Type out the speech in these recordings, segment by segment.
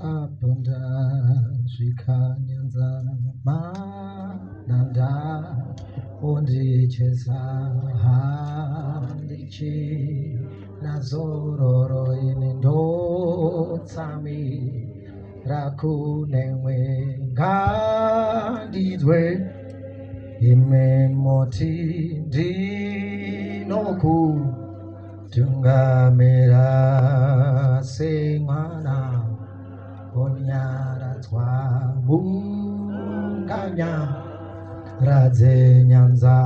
Apo ndasvika nyanza mananda ondicheza handichina zororo ini ndotsamira kune ngandinzwe imi moti ndinoku Tungamira semwana onyaradzwa munganya radzenyanza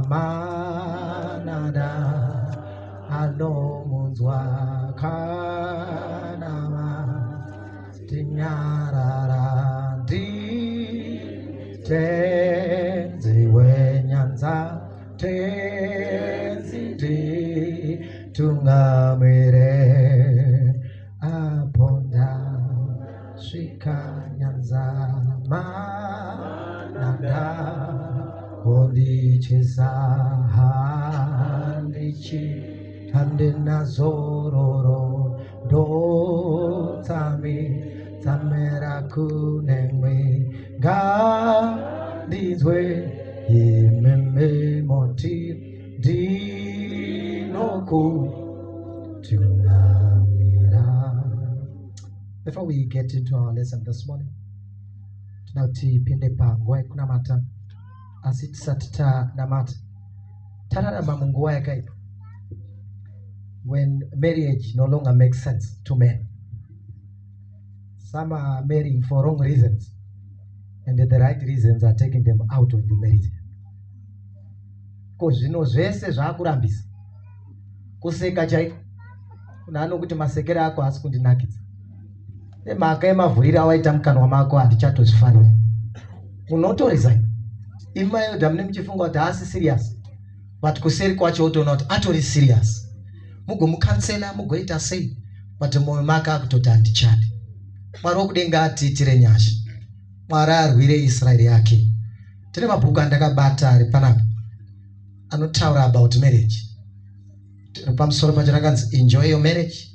manada anomunzwa kana tinyarara nditenzi wenyanza Tenzi nditungamire apo ndasvika nyanza mananda ondicheza handichi handina zororo ndotsami tsamera kunemwe ngandinzwe Imimi moti ndinokutungamira. Before we get into our lesson this morning, tinoda kuti tipinde panguva yekunamata, asi tisati tanamata, tararama munguva yakaipa when marriage no longer makes sense to men. Some are marrying for wrong reasons and the right reasons are taking them out of the marriage. Ko zvino zvese zvakurambisa kuseka chaiko kuna anokuti masekere ako haasi kundinakidza nemhaka yemavhuriro awaita mukanwa mako handichatozvifariri unotoresign imi maelda mune muchifunga kuti haasi serious but kuseri kwacho wotoona kuti atori serious mugomukansela mugoita sei but mwoyo make akutoti handichadi Mwari wokudenga atiitire nyasha. Mwari arwire Israeri yake. Tine mabhuku andakabata ari panapa anotaura about marriage. Pamusoro pacho rakanzi Enjoy Your Marriage,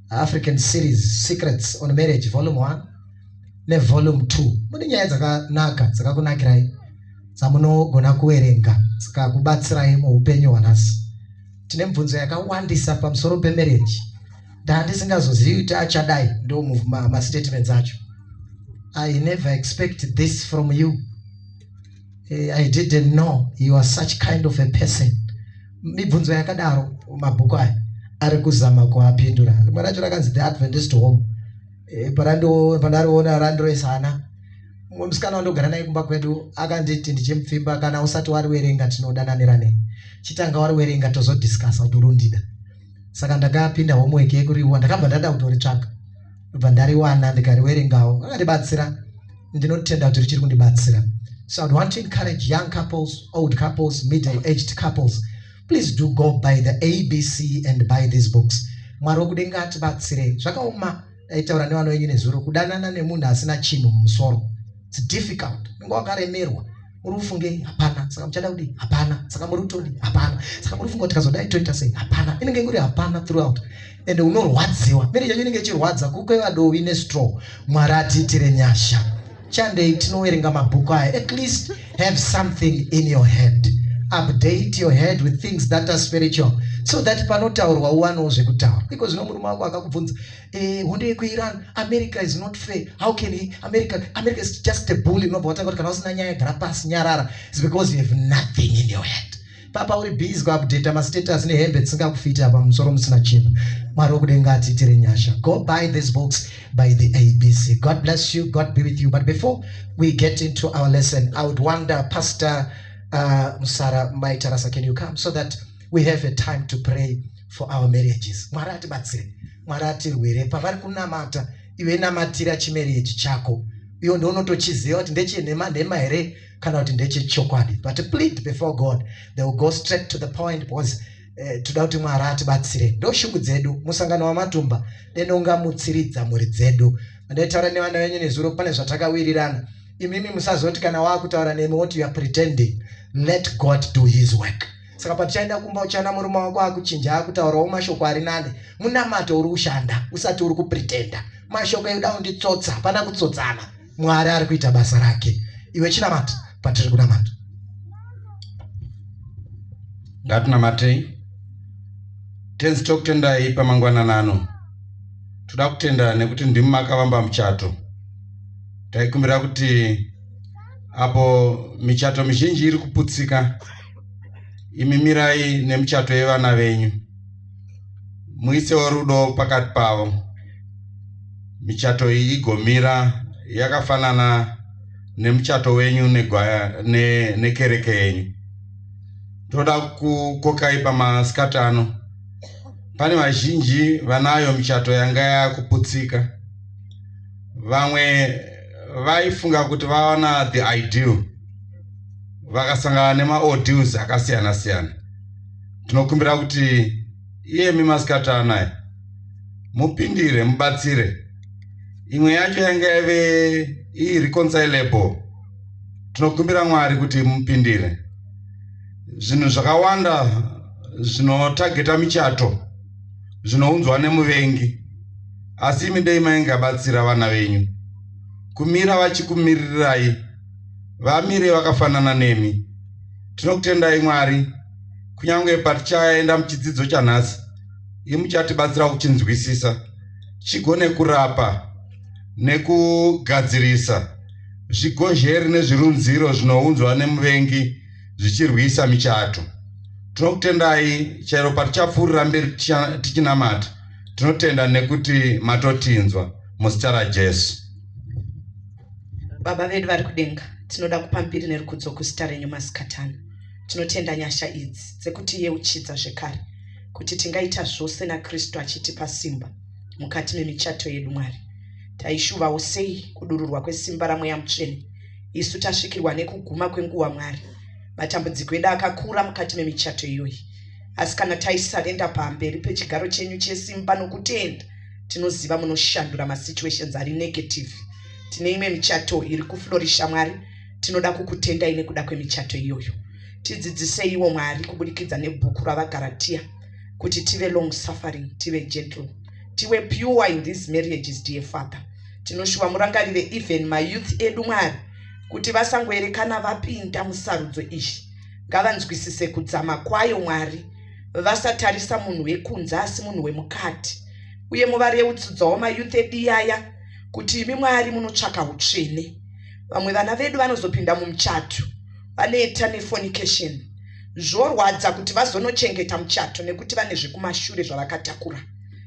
African Series Secrets on Marriage Volume 1 neVolume 2. Mune nyaya dzakanaka dzakakunakirai dzamunogona kuverenga dzikakubatsirai muupenyu hwanhasi. Tine mibvunzo yakawandisa pamusoro pemarriage ndandisingazozivi kuti achadai ndo mastatements acho. I never expect this from you. I didn't know you are such kind of a person. Mibvunzo yakadaro mabhuku aya ari kuzama kuapindura. Rimwe racho rakanzi The Adventist Home. Pandariona randiroisana mumwe musikana wandogara naye kumba kwedu akanditi ndichimupfimba, kana usati wariwerenga tinodananira nei, chitanga wariwerenga tozodiscussa kuti urundida. Saka ndakapinda homework yekuriwa, ndakabva ndada kutoritsvaga, ndobva ndariwana ndikariwerengawo, rakandibatsira. Ndinotenda kuti richiri kundibatsira. So I'd want to encourage young couples, old couples, middle aged couples, please do go by the ABC and buy these books. Mwari wokudenga atibatsire. Zvakaoma, ndaitaura nevana venyu nezuro, kudanana nemunhu asina chinhu mumusoro, it's difficult. Unenge wakaremerwa, muri kufunge hapana, saka muchada kudii? Hapana. Saka muri kutodi? Hapana. Saka muri kufunga kuti tikazodai toita sei? Hapana. Inenge ingori hapana throughout and unorwadziwa. Marriage yacho inenge ichirwadza kukweva dovi nestraw. Mwari atiitire nyasha. Chandei tinoverenga mabhuku aya, at least have something in your head. Update your head with things that are spiritual so that panotaurwa uwanewo zvekutaura. Iko zvino murume wako akakubvunza, hondo yekuIran, America is not fair, how can he, America is just a bully, unobva watanga kuti kana usina nyaya gara pasi nyarara. It's because you have nothing in your head. Papa uri busy kuupdata mastatus nehembe dzisingakufiti apa musoro musina chinhu. Mwari wokudenga atiitire nyasha. Go buy these books by the ABC. God bless you, God be with you. But before we get into our lesson, I would wonder, Pastor Musara Maitarasa, can you come so that we have a time to pray for our marriages? Mwari atibatsire, Mwari atirwire. Pavari kunamata, iwe namatira chimarriage chako. Iyo ndounotochiziva kuti ndechenhema nhema here kana kuti ndechechokwadi, but plead before God. They will go straight to the point because toda kuti Mwari atibatsire. Ndo shungu dzedu musangano wamatumba denongamutsiridza mhuri dzedu. Ndaitaura nevana venyu nezuro, pane zvatakawirirana. Imimi musazoti kana waakutaura nemi woti you are pretending. Let God do his work. Saka patichaenda kumba uchaona murume wako akuchinja, akutaurawo mashoko ari nane. Munamato uri kushanda, usati uri kupretenda. Mashoko ekuda kunditsotsa, hapana kutsotsana. Mwari ari kuita basa rake. Iwe chinamata patiri kunamata. Ngatinamatei. Tenzi tokutendai pamangwanani ano. Toda kutenda nekuti ndimi makavamba muchato. Taikumbira kuti apo michato mizhinji iri kuputsika, imi mirai nemichato yevana venyu. Muisewo rudo pakati pavo. Michato iyi igomira yakafanana nemuchato wenyu negwaya ne, nekereke yenyu. Toda kukokai pamasikati ano. Pane vazhinji vanayo michato yanga yakuputsika. Vamwe vaifunga kuti vawana the ideal, vakasangana nemaordeals akasiyana siyana. Tinokumbira kuti iyemi masikati anaya mupindire mubatsire. Imwe yacho yanga yave irreconcilable. Tinokumbira Mwari kuti mupindire. Zvinhu zvakawanda zvinotageta michato zvinounzwa nemuvengi, asi imi dei maingabatsira vana venyu kumira vachikumirirai, vamire vakafanana nemi. Tinokutendai Mwari, kunyange patichaenda muchidzidzo chanhasi, imi muchatibatsira kuchinzwisisa, chigone kurapa nekugadzirisa zvigozheri nezvirunziro zvinounzwa nemuvengi zvichirwisa michato. Tinokutendai chero patichapfuurira mberi tichinamata. Tinotenda nekuti matotinzwa muzita raJesu. Baba vedu vari kudenga, tinoda kupa mbiri nerukudzo kuzita renyu masikatano. Tinotenda nyasha idzi dzekutiyeuchidza zvekare kuti tingaita zvose naKristu achitipa simba mukati memichato yedu. Mwari, taishuvawo sei kudururwa kwesimba raMweya Mutsvene. Isu tasvikirwa nekuguma kwenguva, Mwari. Matambudziko edu akakura mukati memichato iyoyi, asi kana taisarenda pamberi pechigaro chenyu chesimba nokutenda, tinoziva munoshandura masituations ari negative. Tine imwe michato iri kuflorisha, Mwari. Tinoda kukutendai nekuda kwemichato iyoyo. Tidzidziseiwo, Mwari, kubudikidza nebhuku ravaGaratia, kuti tive long suffering, tive gentle, tive pure in these marriages. Dear Father, tinoshuva murangarire even mayouth edu, Mwari, kuti vasangoerekana vapinda musarudzo iyi. Ngavanzwisise kudzama kwayo, Mwari. Vasatarisa munhu wekunze asi munhu wemukati, uye muvareutsidzawo mayouth edu iyaya kuti imi, Mwari, munotsvaka utsvene. Vamwe vana vedu vanozopinda mumuchato vanoita nefornication, zvorwadza kuti vazonochengeta muchato nekuti vane zvekumashure zvavakatakura.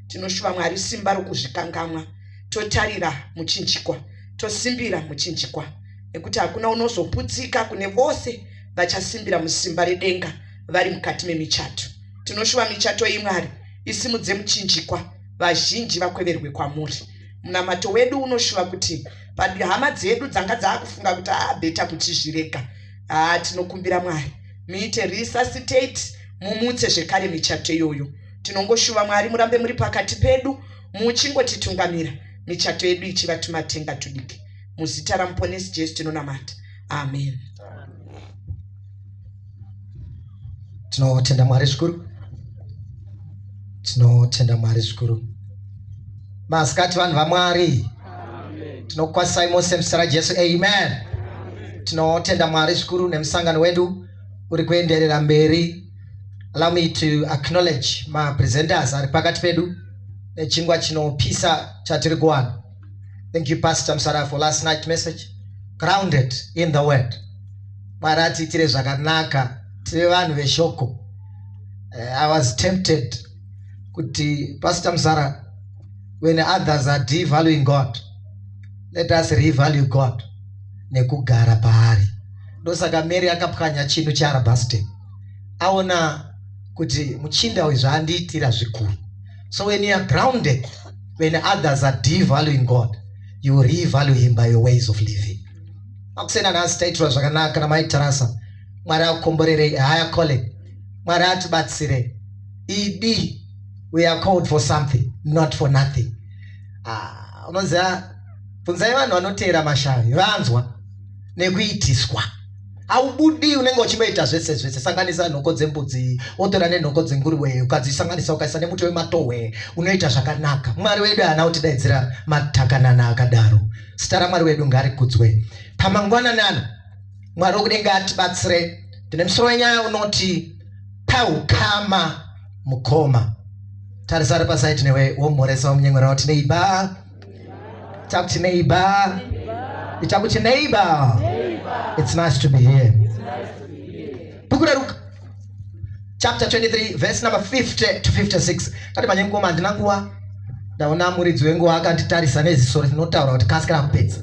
Tinoshuva, Mwari, simba rokuzvikangamwa, totarira muchinjikwa, tosimbira muchinjikwa, nekuti hakuna unozoputsika kune vose vachasimbira musimba redenga vari mukati memichato. Tinoshuva michato iyi, Mwari, isimudze muchinjikwa, vazhinji vakweverwe kwamuri. Munamato wedu unoshuva kuti hama dzedu dzanga dzaakufunga kuti better kuchizvirega, tinokumbira, Mwari, muite resuscitate, mumutse zvekare michato iyoyo. Tinongoshuva, Mwari, murambe muri pakati pedu muchingotitungamira, michato yedu ichiva tumatenga tudiki. Muzita raMuponesi Jesu tinonamata, amen. Tinotenda Mwari zvikuru, tinotenda Mwari zvikuru. Masikati, vanhu vaMwari, tinokwazisai mose muzita raJesu, amen. Tinotenda Mwari zvikuru nemusangano wedu uri kuenderera mberi. Allow me to acknowledge mapresenters ari pakati pedu nechingwa chinopisa chatiri kuwana. Thank you, Pastor Msara, for last night message, grounded in the word. Mwari atiitire zvakanaka, tive vanhu veshoko. I was tempted kuti, Pastor Msara, when others are devaluing God, let us revalue God nekugara paari. Ndosaka Mary akapwanya chinhu chealabaster, aona kuti muchinda uyu zvaandiitira zvikuru. So when you are grounded, when others are devaluing God, you revalue him by your ways of living. Makusena nhasi taitirwa zvakanaka namaitarasa. Mwari akukomborerei. Haya calling, Mwari atibatsire. Idi, we are called for something, not for nothing. Ah, unoziva, bvunzai vanhu vanoteera mashavi, vanzwa nekuitiswa. Haubudi, unenge uchingoita zvese zvese. Sanganisa nhoko dzembudzi, wotora nenhoko dzenguruve, ukadzisanganisa ukaisa nemuti wematohwe, unoita zvakanaka. Mwari wedu haana kutidaidzira matakanana akadaro. Zita raMwari wedu ngarikudzwe. Pamangwanani ano, Mwari wokudenga atibatsire. Ndine musoro wenyaya unoti paukama mukoma. Tarisa ari pasaidi newe womhoresa womunyemwerera woti neiba. Itakuti neighbor. Itakuti neighbor. It's nice to be here. Bhuku raRuka chapter 23 verse number 50 to 56. Kati manye mukoma handina nguva. Ndaona muridzi wenguva akanditarisa neziso rinotaura kuti kasika kupedza.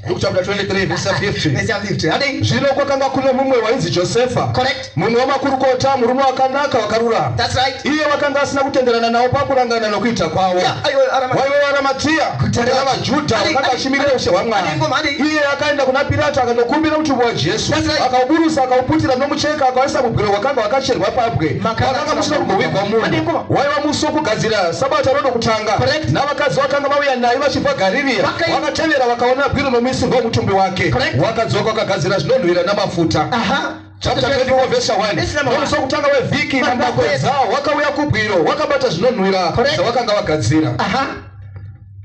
Luke chapter 23 verse 50. Verse 50. Hadi. Zvino kwakanga kune mumwe wainzi Josefa. Correct. Mumwe wamakurukota, murume wakanaka wakarurama. That's right. Iye wakanga asina kutenderana navo pakurangana nokuita kwavo. Yeah, aiwa, Arama- Waive waAramatia, Guta guta ravaJudha, Adi- wakanga adi- achimirira ushe hwaMwari. adi- ngoma, adi. Iye akaenda kuna Pirato akanokumbira mutumbi waJesu. That's right. Akauburusa, akauputira nomucheka, akauisa mubwiro hwakanga hwakacherwa pabwe. Makanga Makanga musina kumbovigwa Adi, munhu. ngoma. Waiva musi wokugadzira Sabata rodokutanga. Correct. Navakadzi vakanga vauya naye vachibva Garirea vakatevera vakaona bwiro nomuisirwo womutumbi wake. Correct. Wakadzoka wakagadzira zvinonhuhwira namafuta. Aha. Chapter 24 verse 1. Verse number Nomusi wokutanga wevhiki Mambakwedza. mambakwedza wakauya kubwiro wakabata zvinonhuhwira Correct. zvawakanga wagadzira. Aha.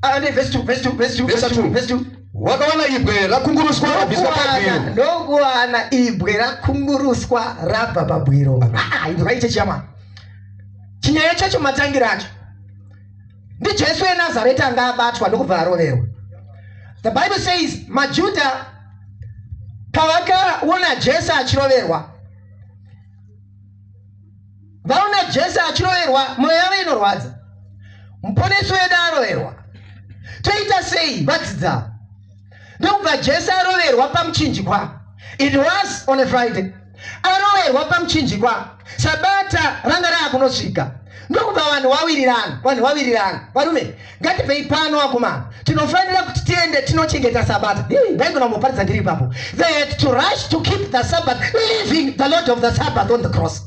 Ah, ne verse 2, verse 2, verse 2, Verse verse 2, 2. verse 2. Wakawana ibwe rakunguruswa rabviswa pabwiro. Ndokuwana ibwe rakunguruswa rabva pabwiro. Ah, inzwa ichi chiyama. Chinyaya chacho matangira acho. NdiJesu weNazareta anga abatwa ndokubva aroverwa. The Bible says maJuda pavakaona Jesu achiroverwa, vaona Jesu achiroverwa, mwoyo yavo inorwadza. Muponesi wedu aroverwa, toita sei? Vadzidza ndokubva Jesu aroverwa pamuchinjikwa. It was on a Friday. Aroverwa pamuchinjikwa, Sabata ranga raakunosvika. Ndokubva vanhu wawirirana, vanhu wawirirana, varume ngatibvei pano akomana, tinofanira kuti tiende tinochengeta Sabata. Ndaigona kumboparidza ndiri ipapo. They had to rush to keep the Sabbath, leaving the Lord of the Sabbath on the cross.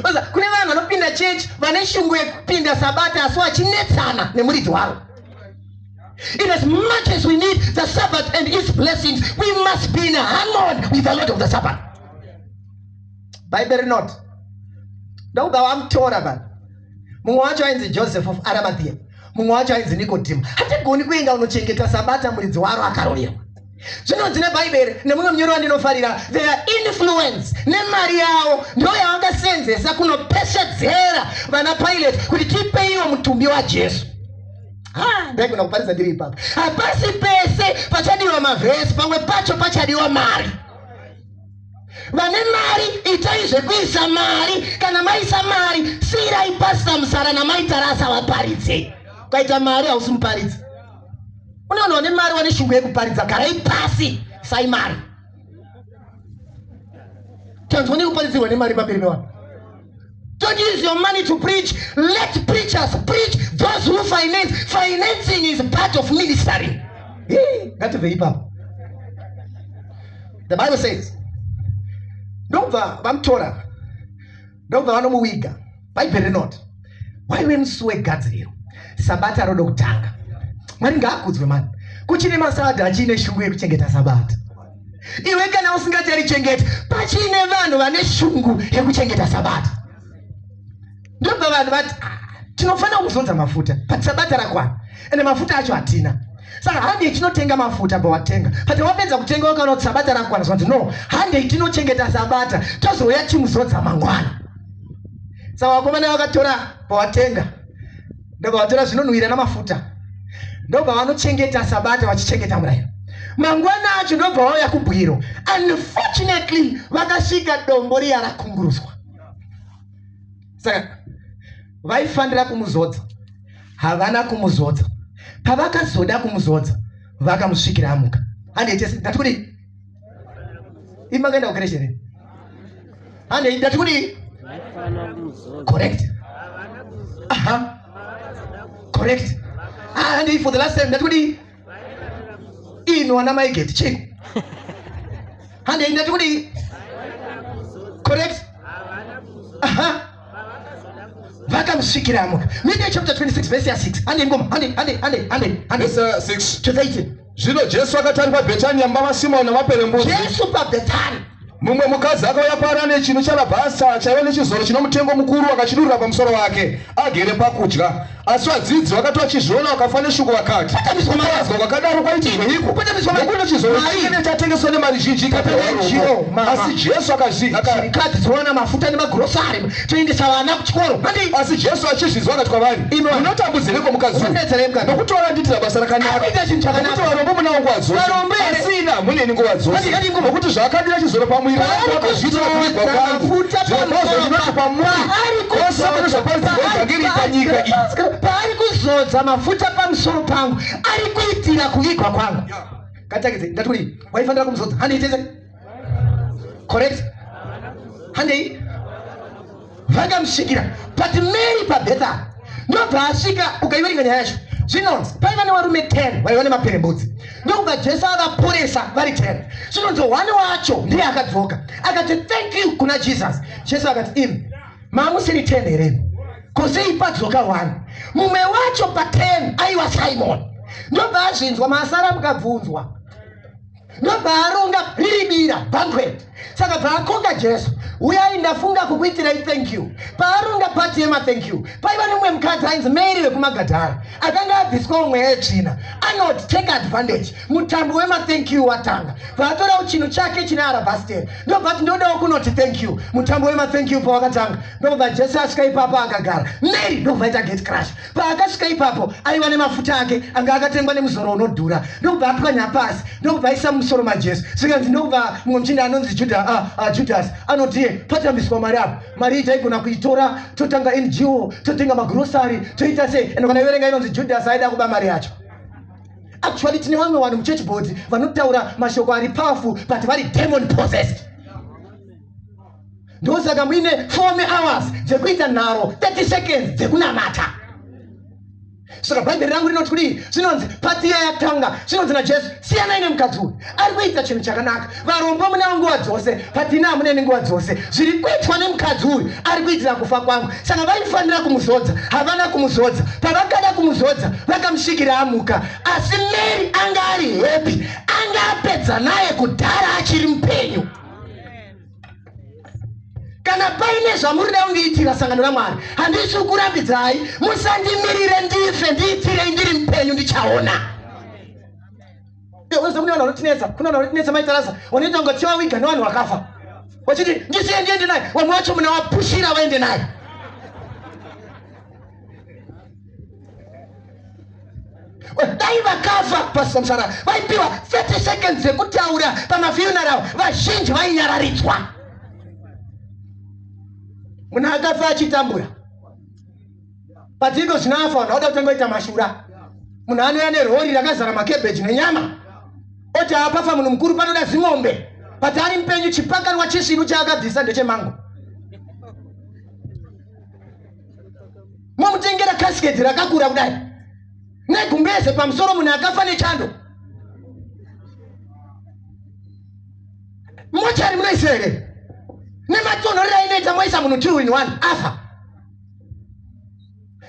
Oza, kune vanhu vanopinda chechi vane shungu yekupinda Sabata asi vachinetsana nemuridzi wavo. In as much as we need the Sabbath and its blessings, we must be in harmony with the Lord of the Sabbath. Bible rinoti ndokubva vamutora vanhu. Mumwe wacho ainzi Joseph of Arimathea, mumwe wacho ainzi Nikodhimo. Hatigoni kuenda unochengeta Sabata muridzi waro akaroverwa. Zvinonzi neBhaibheri nemumwe munyori wandinofarira, their influence nemari yavo ndo yavakasenzesa kunopesvedzera vana Pilate kuti tipeiwo mutumbi waJesu. Ndaigona kuparidza ndiri ipapo. Hapasi pese pachadiwa mavhesi, pamwe pacho pachadiwa mari. Vane mari itai zvekuisa mari. Kana maisa mari, siyirai Pastor Musara naMai Tarasa vaparidze. Ukaita mari hausi muparidzi. Une vanhu vane mari vane shungu yekuparidza, garai pasi, isai mari. Tanzwa nekuparidzirwa nemari pamberi pevanhu. Don't use your money to preach. Let preachers preach. Those who finance. Financing is part of ministry. Hey, ngatibve ipapo. The Bible says, ndobva vamutora, ndobva vanomuwiga. Bhaibheri rinoti waive musi wegadziriro, Sabata rodo kutanga. Mwari ngaakudzwe mani. Kuchine masabata achiine shungu yekuchengeta Sabata. Iwe kana usingacharichengeti, pachine vanhu vane shungu yekuchengeta Sabata. Ndobva vanhu vati ah, tinofanira kuzodza mafuta but Sabata rakwana ende mafuta acho hatina. Saka handei tinotenga mafuta bva watenga, but wapedza kutenga wakaona kuti Sabata rakwana, zvanzi no, handei tinochengeta Sabata tozouya timuzodza mangwana. Saka vakomana vakatora pawatenga, ndobva vatora zvinonhuhwira namafuta, ndobva vanochengeta Sabata vachichengeta murayiro. Mangwana acho ndobva vauya kubwiro. Unfortunately vakasvika dombo riya rakunguruswa. Saka vaifanira kumuzodza, havana kumuzodza. Pavakazoda kumuzodza vakamusvikira amuka. Handei tese ndati kudii? Imi makaenda kukereche here? Handei ndati kudii? Correct. Aha. Correct. Ah, handei for the last time ndati kudii? Ino ana mai gate chiko. Handei ndati kudii? Correct. Aha. Vakamusvikira amuka. Matthew chapter 26 verse ya 6. Handei ngoma. Handei, handei, handei, handei. Verse 6. To 18. Zvino Jesu akati ari paBhetania mumba maSimoni namaperembudzi, Jesu paBhetani. Mumwe mukadzi akauya kwaari ane chinu chaarabhasta chaiva nechizoro chino mutengo mukuru, akachidurura pamusoro wake agere pakudya. Asi vadzidzi vakati vachizviona vakafa neshungu vakati, Kuparadzwa kwakadaro kwaitirweiko? Nokuti chizoro chine chatengeswa nemari zhinji ikapiwa varombo. Asi Jesu akazvi Chirikadzi dzinowana mafuta nemagrosari toendesa vana kuchikoro. Asi Jesu achizvinzwa akati kwavari, Munotambudzireiko mukadzi uyu? Nokuti wakandiitira basa rakanaka. Nokuti varombo munawo nguva dzose, asi ini hamuneni nguva dzose. Nokuti zvaakadira chizoro pamuviri wangu akazviitira kuvigwa kwangu. Zvirokwazvo ndinoti kwamuri, kwose kune zvaparidzirwa evhangeri panyika iyi. Paari kuzodza mafuta pamusoro pangu, ari kuitira kuvigwa kwangu. Katakidze, ndati kudii? Waifanira kumuzodza. Handei tese. Correct? Handei. Vakamusvikira. But Mary paBethany ndobva asvika, ukaiverenga nyaya yacho zvinonzi paiva nevarume 10 vaiva nemaperembudzi, ndokubva Jesu avaporesa vari 10. Zvinonzi one wacho ndiye akadzoka akati thank you kuna Jesus. Jesu akati imi mamusiri 10 here? Ko sei padzoka one? Mumwe wacho pa 10 aiwa Simon. Ndobva azvinzwa, masara mukabvunzwa ndobva aronga riri bira banquet. Saka bvaakoka Jesu, uyai ndafunga kukuitirai thank you. Paaronga pati yema thank you, paiva nemumwe mukadzi ainzi Mary wekuMagadhara akanga abviswawo mweya yetsvina. Anoti take advantage, mutambo wema thank you watanga. Bvaatorawo chinhu chake chine arabasteri, ndobva ati ndodawo kunoti thank you. Mutambo wema thank you pawakatanga, ndobva Jesu asvika ipapo akagara. Mary ndobva aita gate crash. Paakasvika ipapo aiva nemafuta ake anga akatengwa nemuzoro unodhura, ndokubva apwanya pasi, ndokubva aisa mumusoro maJesu. Zvikanzi ndokubva mumwe muchinda anonzi Judas anoti iye patambiswa mari apa, mari iyi taigona kuitora totanga NGO, totenga magrosari, toita sei. Ende kana iverenga inonzi Judas aida kuba mari yacho. Actually tine vamwe vanhu muchurch board vanotaura mashoko ari powerful but vari demon possessed. Ndosaka muine 4 hours dzekuita nharo, 30 seconds dzekunamata. Saka Bhaibheri rangu rinoti kudii? Zvinonzi pati iya yatanga, zvinonzi naJesu, siyanai nemukadzi uyu, ari kuita chinhu chakanaka. Varombo munavo nguva dzose, but ini hamuneni nguva dzose. Zviri kuitwa nemukadzi uyu ari kuitira kufa kwangu. Saka vaifanira kumuzodza, havana kumuzodza. Pavakada kumuzodza, vakamusvikira amuka. Asi Mary anga ari happy, anga apedza naye kudhara achiri mupenyu. Kana paine zvamurida kundiitira sangano raMwari, handisi kukurambidzai. Musandimirire ndife, ndiitirei ndiri mupenyu, ndichaona. Unoziva kune vanhu vanotinetsa, kune vanhu vanotinetsa maitarasa, vanoita kunge tivawiga nevanhu vakafa, vachiti ndisiye ndiende naye. Vamwe vacho munavapushira vaende naye. Dai vakafa Pastor Musara vaipiwa 30 seconds dzekutaura pamafuneral, vazhinji vainyararidzwa. Munhu akafa achitambura, but iko zvino afa vanhu vauda kutanga kuita mashura. Munhu anouya nerori rakazara makebheji nenyama oti apafa munhu mukuru panoda zimombe, but ari mupenyu chipakanwa chisvinu chaakabvisa ndechemango. Momutengera casket rakakura kudai negumbeze pamusoro, munhu akafa nechando. Mochari munoisa here? Nematonhorero ainoita moisa munhu 2 in 1 afa.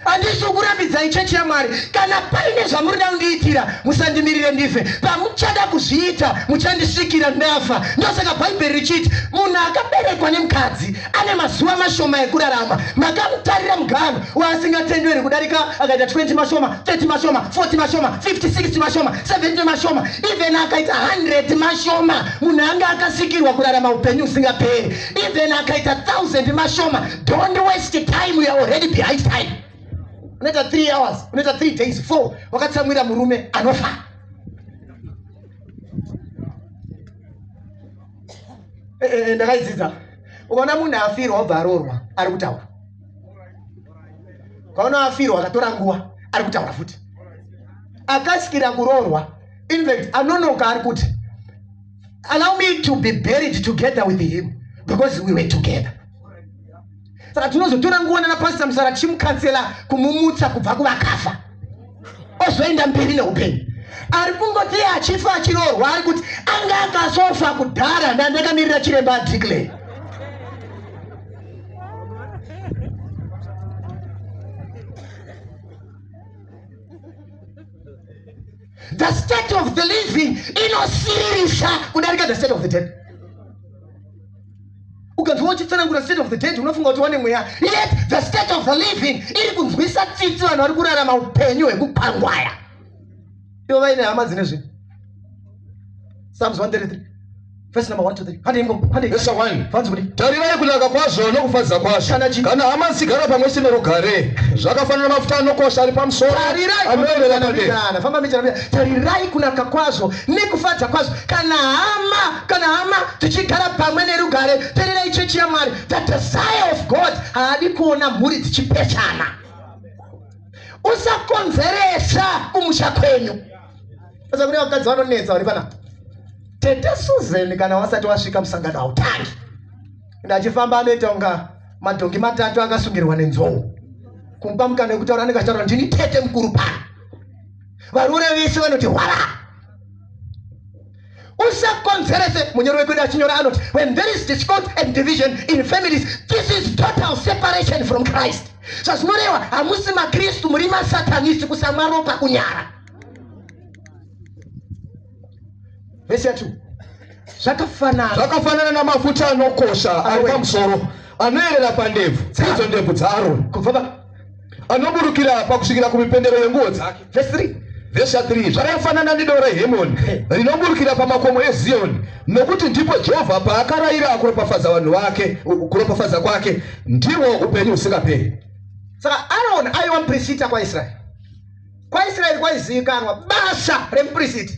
Handisi kukurambidzai chechi yaMwari. Kana paine zvamurida kundiitira, musandimirire ndife. Pamuchada kuzviita, muchandisvikira ndafa. Ndosaka Bhaibheri richiti munhu akaberekwa nemukadzi ane mazuva mashoma ekurarama. Makamutarira muganhu waasingatenderi kudarika akaita 20 mashoma, 30 mashoma, 40 mashoma, 50, 60 mashoma, 70 mashoma, even akaita 100 mashoma. Munhu anga akasikirwa kurarama upenyu husingaperi. Even akaita 1000 mashoma. Don't waste time, you are already behind time. Unoita 3 hours, unoita 3 days, 4 wakatsamwira murume anofa. Ndakaidzidza. Ukaona munhu afirwa obva aroorwa ari kutaura. Ukaona afirwa akatora nguva ari kutaura futi. Akasikira kuroorwa, in fact anonoka ari kuti allow me to be buried together with him because we were together. Saka tinozotora nguva nana Pastor Musara tichimukansela kumumutsa kubva kuvakafa ozoenda mberi neupenyu. Ari kungoti iye achifa achiroorwa ari kuti anga akasofa kudhara ndandakamirira chiremba adeclare. The state of the living inosiririsa kudarika the state of the dead. Ukanzwa uchitsanangura state of the dead unofunga kuti wane mweya, yet the state of the living iri kunzwisa tsitsi vanhu vari kurarama upenyu hwekupangwaya ivo vaine hama dzine zvinhu. Psalms 133 verse number 1 to 3. Hande ingo, hande. Verse 1. Vanzi kuti Tarirai kunaka kwazvo nokufadza kwazvo Kana chi- kana hama dzigara pamwe chete nerugare, zvakafanana mafuta anokosha ari pamusoro Tarirai anoerera padera. kana famba michana michana. Tarirai kunaka kwazvo nekufadza kwazvo kana hama, kana hama tichigara pamwe nerugare. Tarirai chechi yaMwari. The desire of God haadi kuona mhuri dzichipesana. Usakonzeresa kumusha kwenyu. Sasa kune vakadzi vanonetsa vari panapa. Tete Susan kana wasati wasvika musangano hautangi. Ndachifamba anoita kunga madhongi matatu akasungirwa nenzou. Kumupa mukana wekutaura anenge achitaura ndini tete mukuru pano. Varure vese vanoti hwara. Usakonzerese. Munyori wekwedu achinyora anoti when there is discord and division in families, this is total separation from Christ. Zvazvinoreva hamusi maKristu, muri masatanist, kusamwa ropa kunyara. Vhesi ya 2. Zvakafanana. Zvakafanana namafuta anokosha ari pamusoro anoerera pandebvu, dzidzo ndebvu dzaAroni. Kubva pa Anoburukira pakusvikira kumipendero yenguo dzake. Vhesi 3. Vhesi ya 3. Zvakafanana nedoro reHemoni rinoburukira pamakomo eZiyoni, nokuti ndipo Jehovha paakarayira kuropafadza vanhu vake, kuropafadza kwake ndihwo upenyu husingaperi. Saka Aroni aiva muprista kwaIsraeri. KwaIsraeri kwaizivikanwa basa remuprista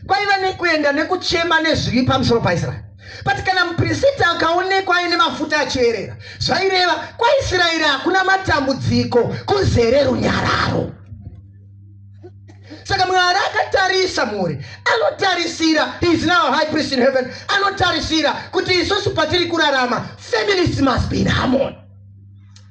kwaiva nekuenda nekuchema nezvivi pamusoro paIsraeri. But kana muprista akaonekwa aine mafuta achierera, zvaireva kwaIsraeri hakuna matambudziko, kuzere runyararo. Saka Mwari akatarisa mhuri, anotarisira, he is now high priest in heaven, anotarisira kuti isusu patiri kurarama, families must be in harmony.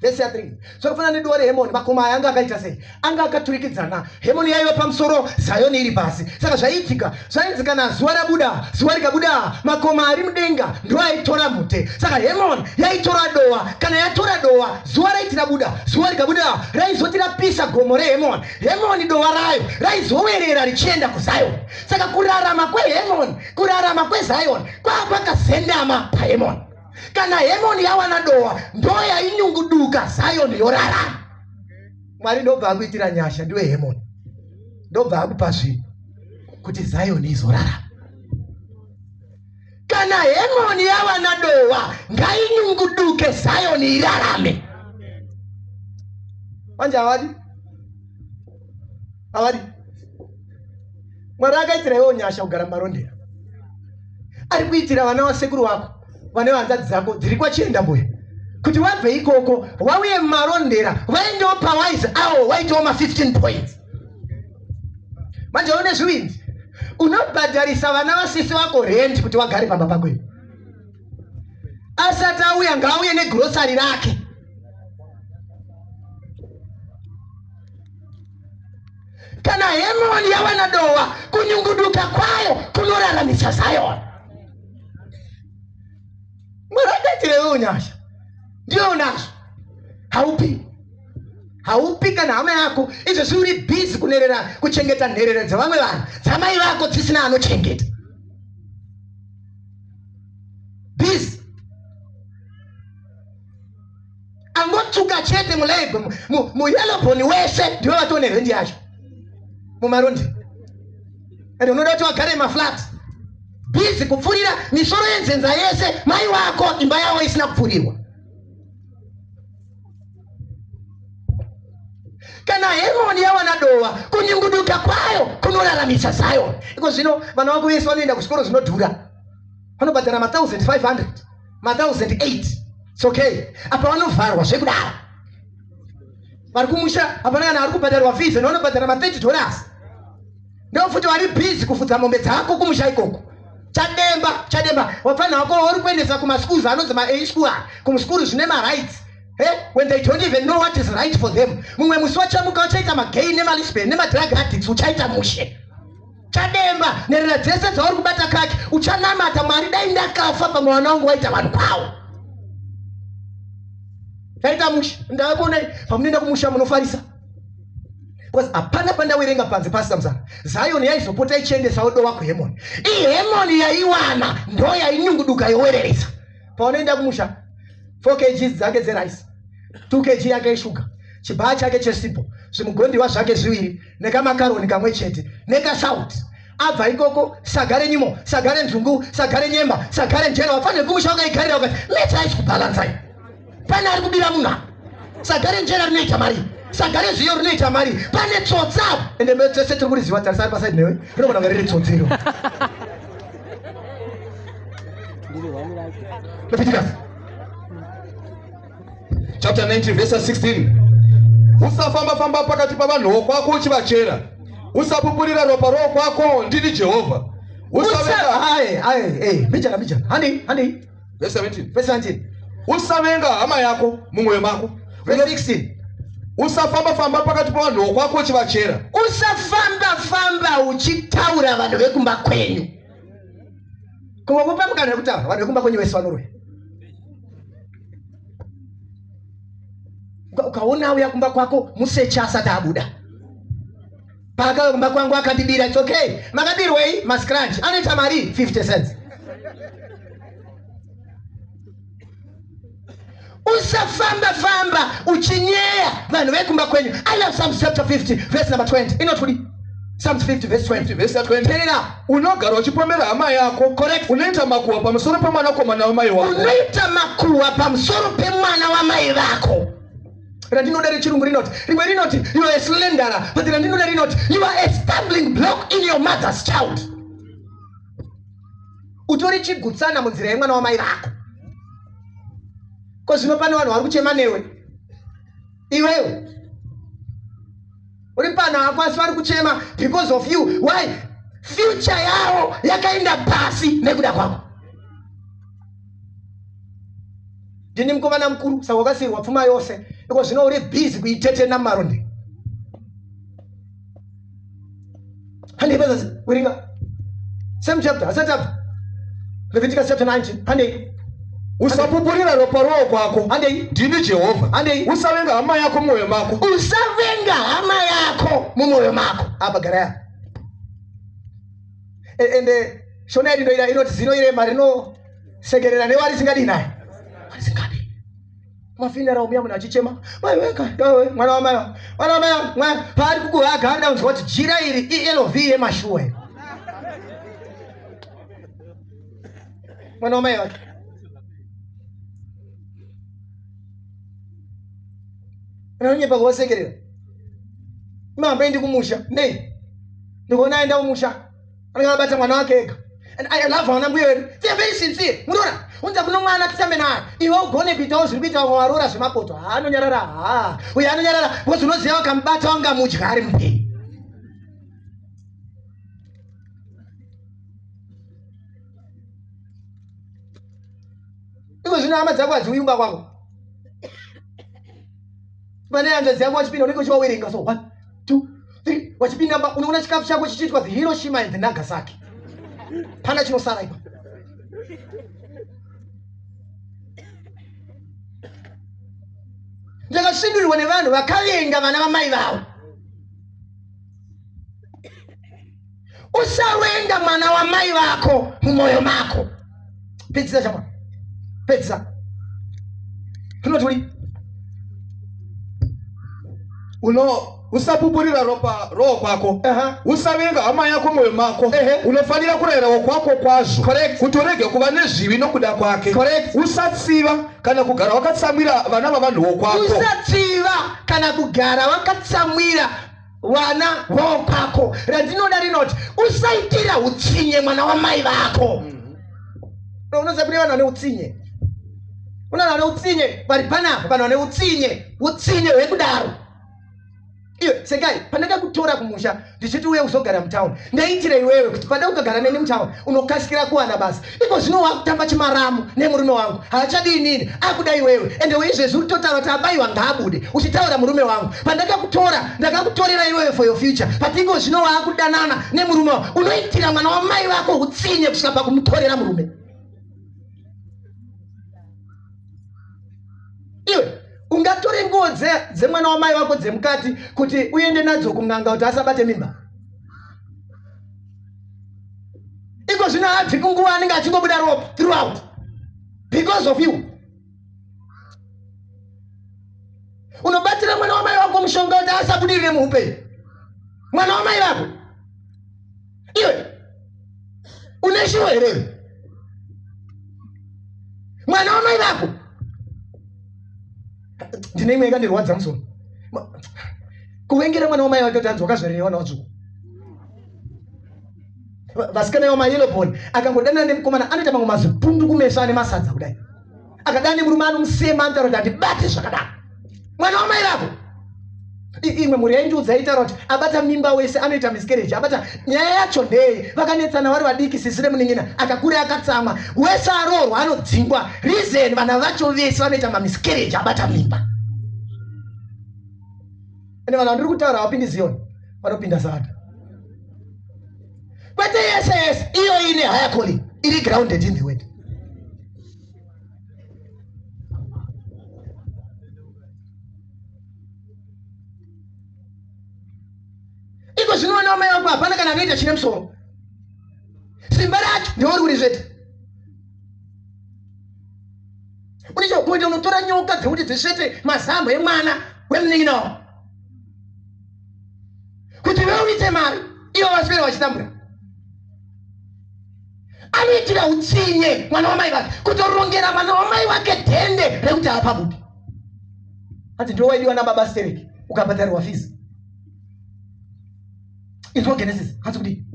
Vhesi ya 3. Zvakafanana neduwa reHemoni, makomo aya anga akaita sei? Anga akaturikidzana. Hemoni yaiva pamusoro, Zayoni iri pasi. Saka zvaiitika, zvainzi kana zuva rabuda, zuva rikabuda, makomo ari mudenga ndo aitora mhute. Saka Hemoni yaitora dowa. Kana yatora dowa, zuva raiti rabuda, zuva rikabuda, raizoti rapisa gomo reHemoni. Hemoni dowa rayo raizowerera richienda kuZayoni. Saka kurarama kweHemoni, kurarama kweZayoni kwava kwakazendama paHemoni. Kana Hemoni yawana dowa, ndo yainyunguduka, Zayoni yorarama. Mwari ndobva akuitira nyasha, ndiwe Hemoni, ndobva akupa zvinhu kuti Zayoni izorarama. Kana Hemoni yawana dowa, ngainyunguduke, Zayoni irarame. Manje havadi, havadi. Mwari akaitira iwo nyasha kugara mumarondera, ari kuitira vana vasekuru vako vane hanzvadzi dzako dziri kwachienda mbuya kuti vabve ikoko vauye mumarondera vaendewo pawise awo waitewo ma 15 points. Manje une zvivindi, unobhadharisa vana vasisi vako rent kuti vagare pamba pako iwe. Asati auya ngaauye negrosari rake. Kana Hemoni yawana dowa, kunyunguduka kwayo kunoraramisa Zion. Mwari akaitira iwewe nyasha, ndiwe unazvo, haupi haupi kana hama yako. Izvezvi uri busy kunerera, kuchengeta nherera dzevamwe vanhu, dzamai vako dzisina anochengeta. Busy angotsvuka chete mulab muyellowbone wese ndiwe vatone rendi yacho mumarondi, and unoda kuti vagare maflat, busy kupfurira misoro yenzenza yese, mai wako imba yavo isina kupfurirwa. Kana Hemoni yawana dowa, kunyunguduka kwayo kunoraramisa Zion. Iko zvino vana vako vese vanoenda kuzvikoro zvinodhura, vanobhadhara ma 1500, ma 1008. It's okay. Apa vanovharwa zvekudaro, vari kumusha hapana kana ari kubhadharwa fees, and vanobhadhara ma 30 dollars. Ndo futi vari busy kufudza mombe dzako kumusha ikoko. Chademba, chademba vapfanha vako uri kuendesa kumaschools anonzi ma A school, kumaschools zvine ma rights. Hey, when they don't even know what is right for them. Mumwe musi wachamuka uchaita magay nemalesbian nemadrug addicts, uchaita mushe. Chademba nherera dzese dzauri kubata kaki, uchanamata Mwari, dai ndakafa pamwe vana vangu waita vanhu kwawo. Chaita mushe. Ndavakuonai pamunoenda kumusha munofarisa. Because hapana pandawerenga panze pasina muzana. Zion yaizopota ichiendesawo dowa kuHemoni. IHemoni yaiwana ndo yainyunguduka yowereresa. Paunoenda kumusha 4 kg dzake dzerice, 2 kg yake yeshuga, chibhaa chake chesipo, zvimugondiwa zvake zviviri nekamakaroni kamwe chete nekasauti. Abva ikoko saga renyimo, saga renzungu, saga renyemba, saga renjera. Wafanira kumusha wakaigarira ukati meti haisi kubhalansa iyi. Pane ari kubira munhu apa. Saga renjera rinoita mari, saga rezviyo rinoita mari. Pane tsotsi apa. Ende mbe tese tiri kuriziva tarisa ari pasaidi newe. Rinogona kunge riri tsotsi iro. Leviticus chapter 19 verse 16 usafamba famba pakati pavanhu vokwako uchivachera usapupurira ropa rokwako ndini jehovha usavenga aye aye eh mijana mijana handi handi verse 17 verse 17 usavenga hama yako mumwoyo mako verse 16 usafamba famba pakati pavanhu vokwako uchivachera usafamba famba uchitaura vanhu vekumba kwenyu kungokupa mukana wekutaura vanhu vekumba kwenyu vese vanoroya ukaona auya kumba kwako museche asati abuda paakauya kumba kwangu akandibira its okay makabirwei mascrunch anoita mari 50 cents usafamba famba uchinyeya vanhu vekumba kwenyu i love psalms chapter 50 verse number 20 inoti kudii psalms 50 verse 20 verse 20 terera unogara uchipomera hama yako correct unoita makuhwa pamusoro pemwanakomana wamai wako unoita makuhwa pamusoro pemwana wamai vako randinoda rechirungu rinoti rimwe rinoti you are a slenderer but randinoda rinoti you are a stumbling block in your mother's child utori chigutsana munzira yemwana wamai vako ko zvino pane vanhu vari kuchema newe iwewe uri pano hako asi vari kuchema because of you why future yavo yakaenda pasi nekuda kwako ndini mukomana mukuru saka wakasiirwa pfuma yose iko zvino uri busy kuitetena mumaronde handei pazasi werenga same chapter asati abva Leviticus chapter 19 handei usapupurira ropa rowo kwako handei ndini jehovha handei usavenga hama yako mumwoyo mako usavenga hama yako mumwoyo mako apa garaya ende shona yedu inoira inoti zino irema rinosekerera newarisingadi naye warisingadi mafuneral muya munhu achichema mai weka yowe mwana wamai mwana wamai mwana paari kukuhaga anoda kunzwa kuti jira iri elv yemashuwa iri mwana wamai vake anonyepa kuvasekerera imahamboendi kumusha nei ndikuona aenda kumusha anenge akabata mwana wake ega and I love vana mbuya vedu they are very sincere munoona unza kuno mwana titambe naye iwe ugone kuitawo zviri kuita vamwe varoora zvemapoto haa anonyarara haa uye anonyarara because unoziva vakamubata wangamudya ari mupenyu iko zvino hama dzako hadziuyi kumba kwako pane hanzvadzi yako wachipinda unenge uchivawerenga so one two three wachipinda mba unoona chikafu chako chichiitwa the hiroshima and the nagasaki pana chinosara ipa ndakasvindurirwa nevanhu vakavenga vana vamai vavo usawenga mwana wamai vako mumwoyo mako pedzisa chama pedzisa rinoti kudi uno usapupurira ropa roho kwako uh -huh. usavenga hama yako mwoyo mako uh -huh. unofanira kurayira wokwako kwazvo kuti urege kuva nezvivi nokuda kwake usatsiva kana kugara wakatsamwira vana vavanhu vokwako usatsiva kana kugara wakatsamwira vana vokwako randinoda rinoti usaitira utsinye mwana wamai vako mm -hmm. unoziva kune vanhu vane utsinye kuna vanhu vane utsinye vari panapa vanhu vane utsinye utsinye hwekudaro iwe sekai pandakakutora kumusha ndichiti uye uzogara mutown ndaitira iwewe kuti pada ukagara neni mutown unokasikira kuwana basa iko zvino wakutamba chimaramu nemurume wangu haachadi inini akuda iwewe ende uizvezvi uri totaura kuti abaiwa ngaabude uchitaura murume wangu pandakakutora ndakakutorera iwewe for your future but iko zvino waakudanana nemurume wangu unoitira mwana wamai vako utsinye kusvika pakumutorera murume iwe ungatore nguva nguo dzemwana wamai vako dzemukati kuti uende nadzo kun'anga kuti asabate mimba. Iko zvino haabvi kunguva anenge achingobuda ropa throughout because of you. Unobatira mwana wamai vako mushonga kuti asabudirire muupenyu. Mwana wamai vako iwe une shuwa here? Mwana wamai vako ndine imwe yakandirwadza musoro kuvengera mwana wamai vake kuti hanzi wakazvarira vana vatsvuku vasikana ivo mayellow bone akangodanana nemukomana anoita mamwe mazipundu kumeso ane masadza kudai akadana nemurume anomusema anotaura kuti handibate zvakadaro mwana wamai vako imwe mhuri yaindiudza yaitaura kuti abata mimba wese anoita miscarriage abata nyaya yacho ndeye vakanetsana vari vadiki sisi nemunin'ina akakura akatsamwa wese aroorwa anodzingwa reason vana vacho vese vanoita mamiscarriage abata mimba ende vanhu vandiri kutaura havapindi ziyoni vanopinda saada kwete yese yese iyo ine higher calling iri grounded in the word iko zvino vana vamai vangu hapana kana anoita chine musoro simba racho ndiwo ruri zvete unecho kuita unotora nyoka dzekuti dzisvete mazambo emwana wemunin'ina wako kuti iwe uite mari ivo vaswere vachitambura anoitira utsinye mwana wamai vake kutorongera mwana wamai wake dhende rekuti haapabudi hanzi ndiwo waidiwa nababa stereki ukabhadharirwa fizi inzwa genesis hanzi kudii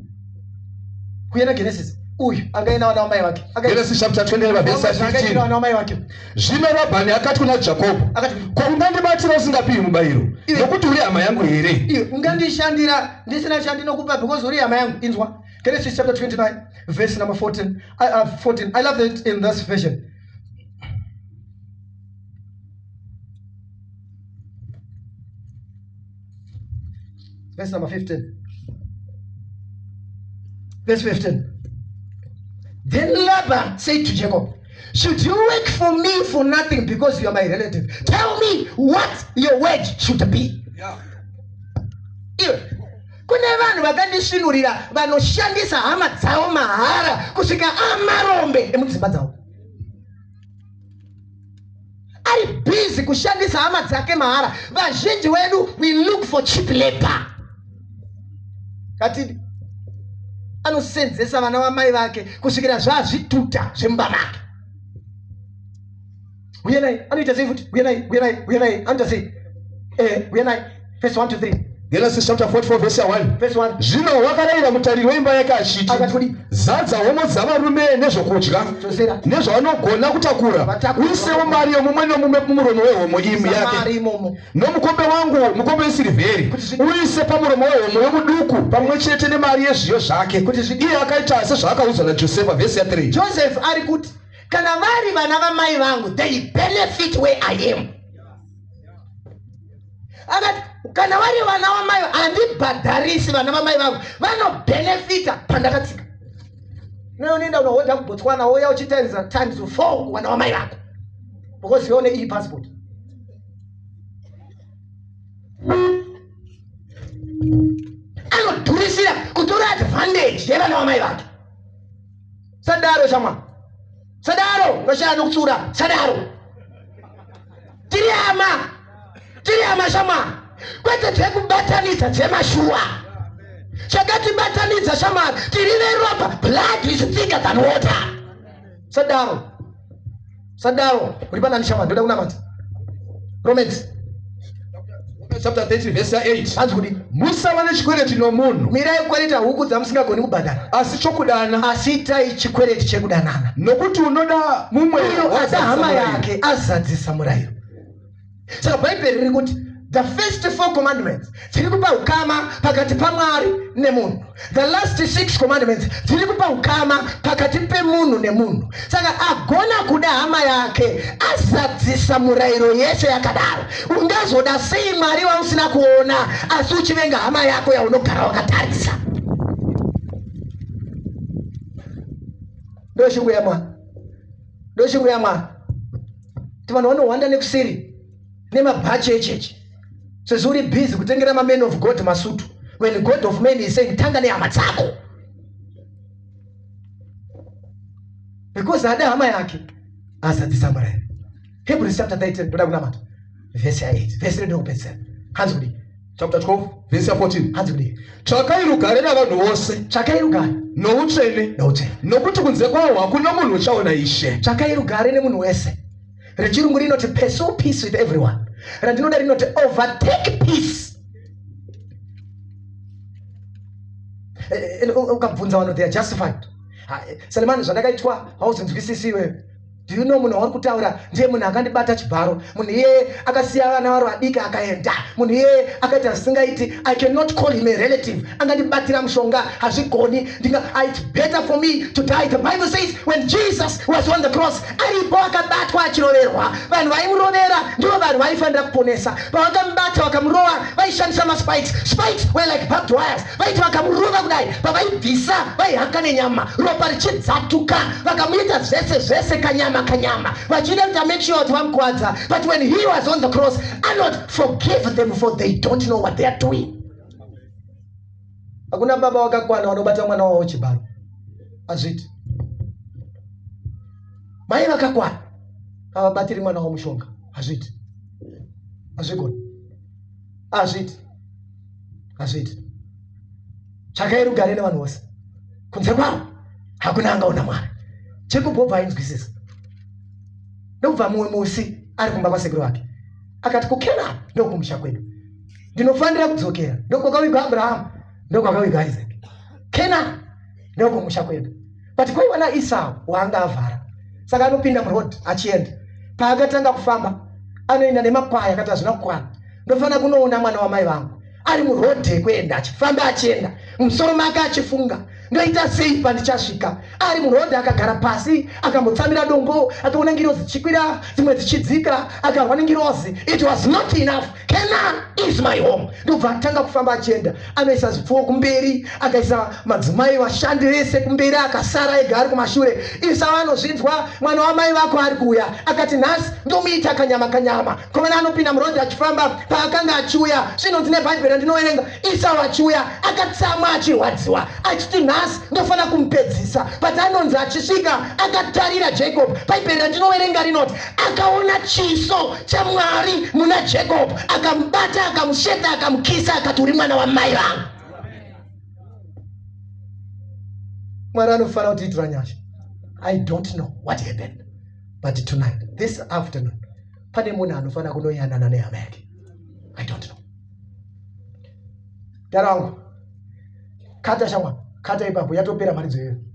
kuyena genesis uyu angaenda vana wamai vake Genesis chapter 29 verse 15 vana wamai vake Zvino Rabhani akati kuna Jakobho, Akati, ko ungandibatira usingapiwi mubayiro, nokuti uri hama yangu here? Iwe ungandishandira ndisina chandinokupa because uri hama yangu. Inzwa Genesis chapter 29 verse number 14. 14. I love it in this version. Verse number 15. Verse 15. Then Laban said to Jacob, Should you work for me for nothing because you are my relative? Tell me what your wage should be. Iwe, kune vanhu vakandisvinurira vanoshandisa hama dzavo mahara kusvika amarombe emudzimba dzavo. Ari busy kushandisa hama dzake mahara. Vazhinji wedu we look for cheap labor. Katidi anosenzesa vana vamai vake kusvikira zvazvituta zvemumba make. Uye naye anoita sei futi? Uye naye, uye naye, uye naye anoita sei? Eh, uye naye verse 1 to 3. Genesis chapter 44 verse 1. Verse 1. Zvino wakarayira mutariri weimba yake achiti, Akati kudii? Zadza homwe dzavarume nezvokudya Dzosera. nezvavanogona kutakura, Vatakura. uisewo mari yomumwe nomumwe mumuromo wehomwe imi Isa yake. mari imomo. Nomukombe wangu, mukombe wesirivheri, Kuti zvi- uise pamuromo wehomwe yomuduku pamwe chete nemari yezviyo zvake. Kuti zvi- Iye akaita sezvaakaudzwa naJosefa. Vhesi ya 3. Joseph ari kuti kana vari vana vamai vangu they benefit where I am. Akati kana vari vana vamai handibhadharisi vana vamai vangu vanobhenefita pandakatsika. Newe unoenda unohodha kuBotswana wouya uchitimes times 4 kuvana vamai vako because iwe une e-passport. Anodhurisira kutora advantage yevana vamai vake. Sadaro shamwa. Sadaro ungashaa nokutsura. Sadaro. Tiri hama. Tiri hama shamwa. Kwete dzekubatanidza dzemashuwa. Chakatibatanidza shamwa tiri veropa. Blood is thicker than water. Sadaro. Sadaro. Uri panani shamwa ndoda kunamata. Romans Chapter 30 verse 8. Hanzi kudii? Musava nechikwereti nomunhu. Mirai kukwereta huku dzamusingagoni kubhadhara. Asi chokudana. Asi itai chikwereti chekudanana. Nokuti unoda mumwe uyo ada hama yake azadzisa murayiro. Saka Bhaibheri riri kuti the first four commandments dziri kupa ukama pakati paMwari nemunhu. The last six commandments dziri kupa ukama pakati pemunhu nemunhu. Saka agona kuda hama yake azadzisa murayiro yese yakadaro. Ungazoda sei Mwari wausina kuona asi uchivenga hama yako yaunogara wakatarisa? Ndoshungu yaMwari, ndoshungu yaMwari kuti vanhu vanohwanda nekuseri. Nemabhachi echechi. Sezvo uri busy kutengera mamen of God masutu. When God of men is saying tanga nehama dzako. Because ada hama yake azadzisa murayiro. Hebrews chapter 13 ndoda kunamata. Verse ya 8. Verse redu rekupedzisira. Hanzi kudii? Chapter 12 verse ya 14. Hanzi kudii? Tsvakai rugare navanhu vose. Tsvakai rugare noutsvene. Noutsvene. Nokuti kunze kwawo hakuna munhu uchaona Ishe. Tsvakai rugare nemunhu wese. Rechirungu rinoti pursue peace with everyone. Randinoda rinoti overtake peace. Eh, eh, ukabvunza vanhu they are justified. Eh, Selemani zvandakaitwa hauzinzwisisi iwewe. Do you know munhu wauri kutaura ndiye munhu akandibata chibharo munhu iyeye akasiya vana vari vadiki akaenda munhu iyeye akaita zvisingaiti i cannot call him a relative angandibatira mushonga hazvigoni ndinga it's better for me to die the bible says when jesus was on the cross aripo akabatwa achiroverwa vanhu vaimurovera ndivo vanhu vaifanira kuponesa pavakamubata vakamurova vaishandisa maspikes spikes were like barbed wires vaiti vakamurova kudai pavaibvisa vaihaka nenyama ropa richidzatuka vakamuita zvese zvese kanyama kanyama vachida kuti amake sure kuti vamukwadza but when he was on the cross anot forgive them for they don't know what they are doing hakuna baba wakakwana vanobata mwana wavo chibharo hazviiti mai vakakwana havabatiri mwana wavo mushonga hazviiti hazvigoni hazviiti hazviiti tsvakai rugare nevanhu vose kunze kwavo hakuna angaona mwari jacob obva ainzwisisa ndokubva mumwe musi ari kumba kwasekuru vake akati kukenani ndokumusha kwedu ndinofanira kudzokera ndokwakavigwa abrahamu ndokwakavigwa isaac kenani ndokumusha kwedu but kwaiva naisau waanga avhara saka anopinda muroad achienda paakatanga kufamba anoenda nemakwaya akati hazvina kukwana ndofanira kunoona mwana wamai vangu ari muroad yekuenda achifamba achienda musoro make achifunga ndoita sei pandichasvika ari muroad akagara pasi akambotsamira dombo akaona ngirozi dzichikwira dzimwe dzichidzika akarwa nengirozi it was not enough Canaan is my home. Ndobva atanga kufamba achienda, anoisa zvipfuwo kumberi, akaisa madzimai vashandi vese kumberi, akasara ega ari kumashure. Isau anozvinzwa, mwana wamai vako ari kuuya. Akati nhasi ndomuita kanyama kanyama. Komana anopinda murodhi achifamba, paakanga achiuya, zvinonzi neBhaibheri randinoverenga, Isau achiuya akatsamwa achirwadziwa, achiti nhasi ndofanira kumupedzisa. But anonzi achisvika akatarira Jacob. Bhaibheri randinoverenga rinoti akaona chiso chaMwari muna Jacob, akamubata, akamusheta, akamukisa, akati uri mwana wamai vangu. Mwari anofanira kutiitira nyasha. I don't know what happened but tonight this afternoon pane munhu anofanira kunoyanana nehama yake. I don't know. Dara wangu kata shamwa kata ipapo yatopera mharidzo iyoyo.